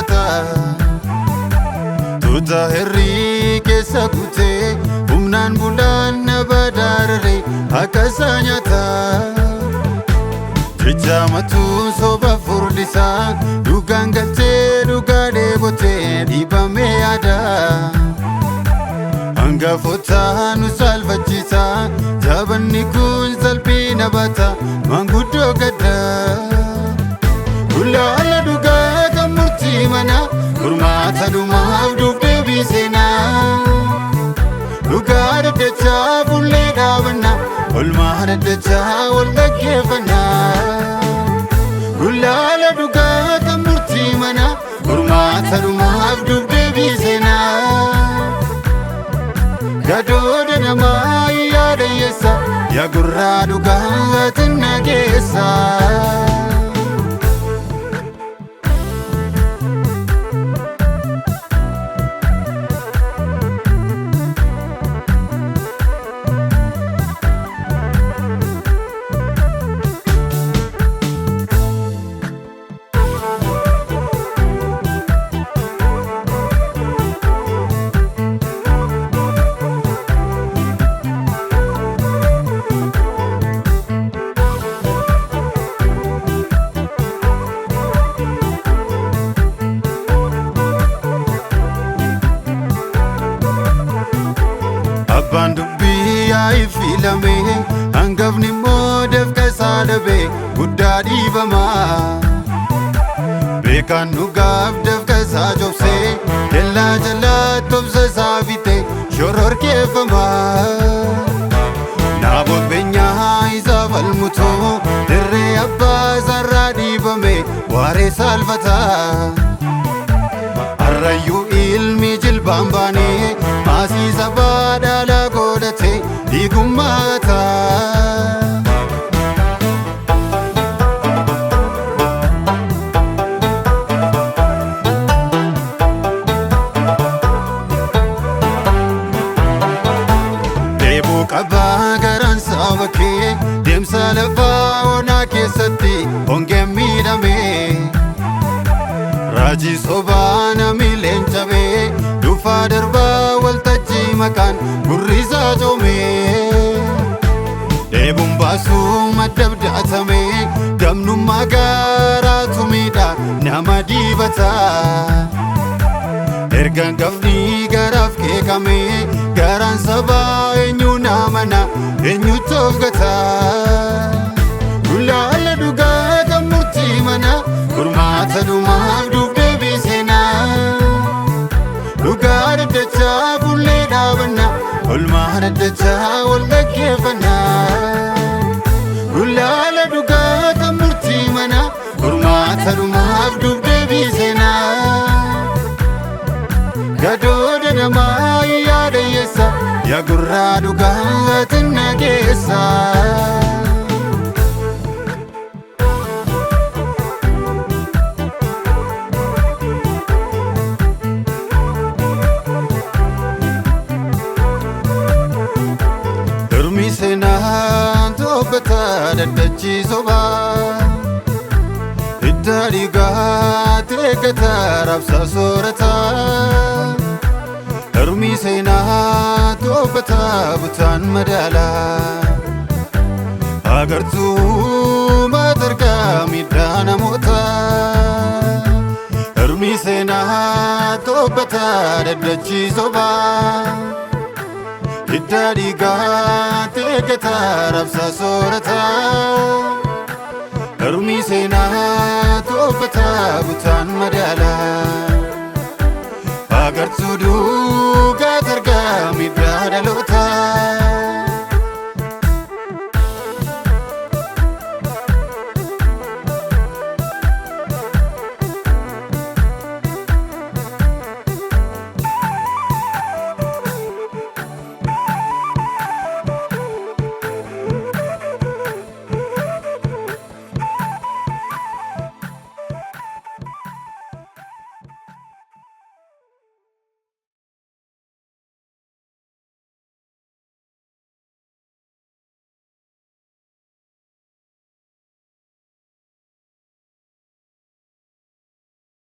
tolfata. Tuuta herrii keessa kutee humnaan bulaan na badaarare akka isaa nyaata. Jecha matuun soba furdisaa dhugaan galchee dhugaa dheebotee dhiibamee yaada. Hangafoota nu salphachiisa jabanni kun salphina baata maanguddoo gadda. Gulaala dhugaa kan murtii mana furmaata dhumaaf duuf deebii seenaa. Dhugaa daddachaa fuullee dhaabanna olmaa daddachaa wal dhaggeeffannaa. Gulaala dhugaa kan murtii mana furmaata dhumaaf duuf deebii seenaa. Gadooda namaa yaada yeessa yaa gurraa dhugaa tinna geessa. Abbaan dubbii yaa'ii filame hangafni immoo dafqa isaa dhabe guddaa dhiibama. Beekaan dhugaaf dafqa isaa cobsee kellaa jalaa tobsa isaa fite shororkeeffama. Naaboot beenyaa isaa falmutu dirree abbaa isaarraa dhiibame waaree saalfata. Harrayyuu ilmi jilbaan baanee maasii sabaa dhaalaa godhate dhiigummaata. Dheebuu qabaa garaan saba kee deemsa lafaa onaa keessatti hongeen miidhame. Raajii sobaa namni leencabee dhufaa darbaa waltajjii maqaan gurri isaa coome. Dheebuun baasuu madda abdatame gamnummaa garaatu miidha nama dibata. Ergaan gafni garaaf keekame garaan sabaa eenyu namana eenyutti of gata. Gulaala dhugaa kan murtii mana furmaata dhumaaf duuf deebii seenaa. Dhugaa daddachaa fuullee dhaabanna olmaa daddachaa wal dhaggeeffanna. Gulaala dhugaa kan murtii mana furmaata dhumaaf duuf deebii seenaa. Gadooda namaa yaada yeessa yaa gurraa dhugaa tinna geessa. Hirmi seenaan to'ata daddachii sobaa. Hidda dhiigaa teeggata raabsa soorataa. Hirmi seenaa to'ata butaan madaalaa. Agartuu matarkaa miidhaa namootaa. Hirmi seenaa to'ata daddachii sobaa. Hidda dhiigaa teeggata raabsa soorataa. Hirmi seenaa to'ata butaan